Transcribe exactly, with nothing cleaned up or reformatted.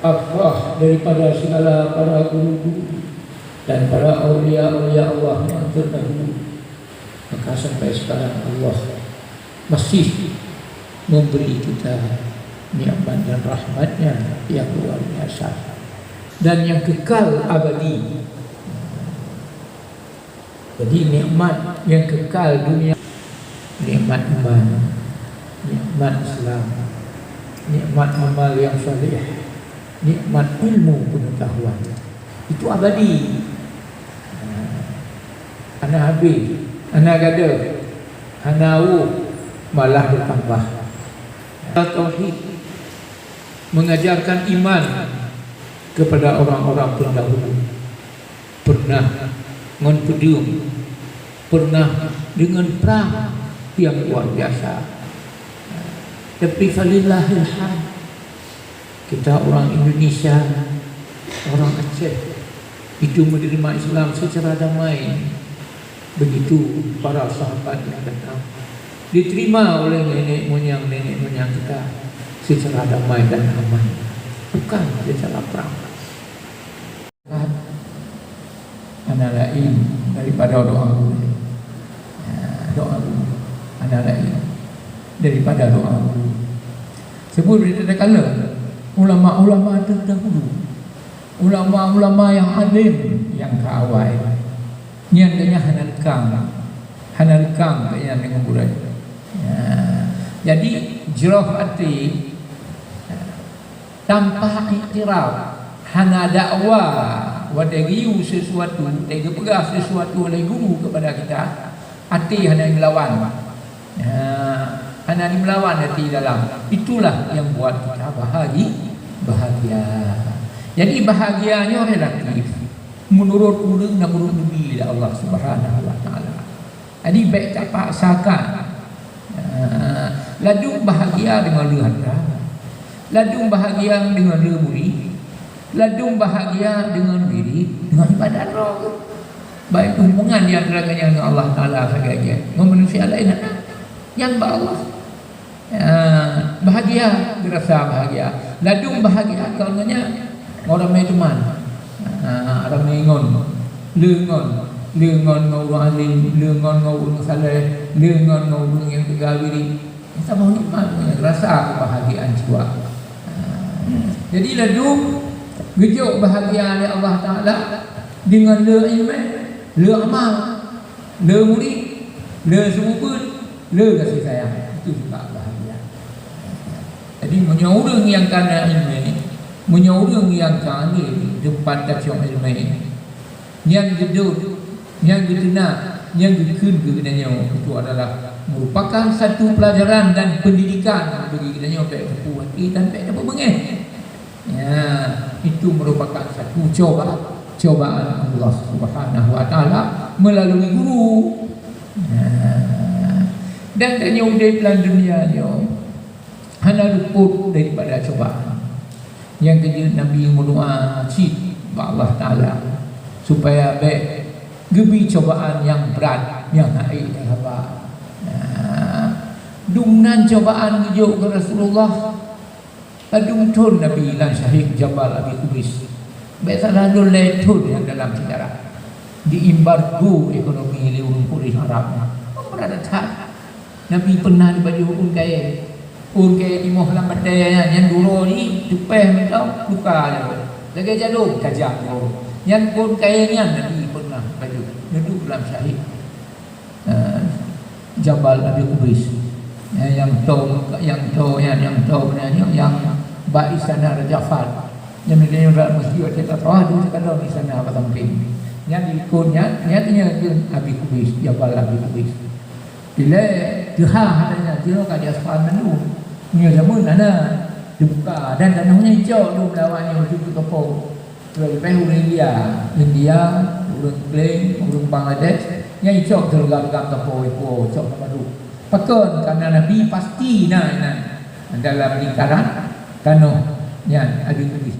Afah daripada segala para guru-guru dan para aulia-aulia Allah yang terdahulu, maka sampai sekarang Allah masih memberi kita nikmat dan rahmat-Nya yang luar biasa dan yang kekal abadi. Jadi, nikmat yang kekal dunia, nikmat iman, nikmat Islam, nikmat amal yang saleh, nikmat ilmu pengetahuan, itu abadi. Hana habéh, hana gadôh, hana woe, malah bertambah. Tauhid mengajarkan iman kepada orang-orang pendahulu. Pernah ngon peudeueng, pernah deungon prang nyang luar biasa. Tapi falillahil hamd, kita orang Indonesia, orang Aceh, itu menerima Islam secara damai. Begitu para sahabat yang datang diterima oleh nenek moyang, nenek moyang kita secara damai dan aman, bukan secara perang. Hana laén daripada doa guru. Ya, doa guru. Hana laén daripada doa guru. Sebut berita takalon ulama-ulama terdahulu. Ulama-ulama yang alim, yang ka awai. Nyan geuhnyan hana lekang. Hana lekang geuhnyan deungon gurée. Ya. Jadi, jroh até, tanpa iktiraf, hana dakwa, watée geuyue sesuatu, watée geupeugah sesuatu oleh guru kepada kita, até hana geulawan. Ya, hana jimeulawan até dalam. Itulah yang buat kita bahagi-, bahagia. Jadi, bahagia nyoe relatif. Meunurot ureuëng dan meunurot neubi lé Allah Subhanahu wa Taala. Jadi, bék tapaksakan. Ah, ladum bahagia deungon le hareuta. Ladum bahagia deungon le murit. Ladum bahagia deungon wirid, deungon ibadat droe. Baik hubungan di antara geuhnyan ngon Allah Taala sagai jih, ngon manusia laén hana. Nyan bak Allah. Ah, bahagia, geurasa bahagia. Ladum bahagia kon ngon nyan, ngon ramé teuma. Ah, ramé ngon, le ngon, le ngon ngon ureuëng alim, le ngon ngon ureuëng saleh, le ngon ngon ureuëng nyang teuga wirid. Saboh nikmat, geurasa keubahagiaan jiwa. Ah, jadi ladum geujok bahagia lé Allah Taala deungon le iéleumé, le amal. Le murit, le seumeubeuet, le gaséh sayang. Itu sifat bahagia. Jadi, meunyoe ureuëng nyang ka na iéleumé, meunyoe ureuëng nyang ka alim teumpat tacok iéleumé, nyan geudong, nyan geuteunak, nyan geukheun keu geutanyoe, itu adalah merupakan satu pelajaran dan pendidikan bagi geutanyoe, bék tapeuhati dan bék tapeubeungéh. Ya, itu merupakan satu coba, cobaan Allah Subhanahu wa Taala melalui guru. Ya. Dan tanyoe udeb lam dunia nyoe hana luput daripada cobaan. Nyang keujeuet Nabi meudoa cit bak Allah Taala supaya bék geubri cobaan nyang brat, nyang hana ék haba. Ya. Dum nan cobaan geujok keu Rasulullah. Ladum thon Nabi lam syahid Jabal Abi Kubais. Bék salah lôn, lhèe thon nyang dalam seujarah. Diembargo ekonomi lé ureueng Quraisy Arab nyan. Peue that? Nabi peunah jipajoh ôn kayèe. Ôn kayèe timoh lam batèe nyan, nyan duroe jih teupèh mantong, luka jaroe. Lagèe jadong tajam jaroe. Nyan ôn kayèe nyan Nabi peunah jipajoh. Neuduek lam syahid. Eh, Jabal Abi Kubais. Eh, nyang tô, nyang tô, nyang, nyang tô, nyang, nyang, nyang bak istana Raja Fahd. Nyang meunyoe bak meuseujid watèe takalon, takalon istana bak sampéng. Nyang di likot nyan, nyan, nyan keuh Abi Kubais, Jabal Abi Kubais. Ilèe teuhah hana nyan, teuhah ka di aspal mandum. Meunyoe jameun hana, teubuka dan tanoh nyan icok lom lawan nyan, ujoe keu kapô. Leubeh ureueng India, India, ureueng Klang, ureueng Bangladesh, nyan icok teureugam-reugam sapo ipo, icok na madu. Pakon? Karena Nabi pasti na inan dalam lingkaran tanoh nyan, Abi Kubais.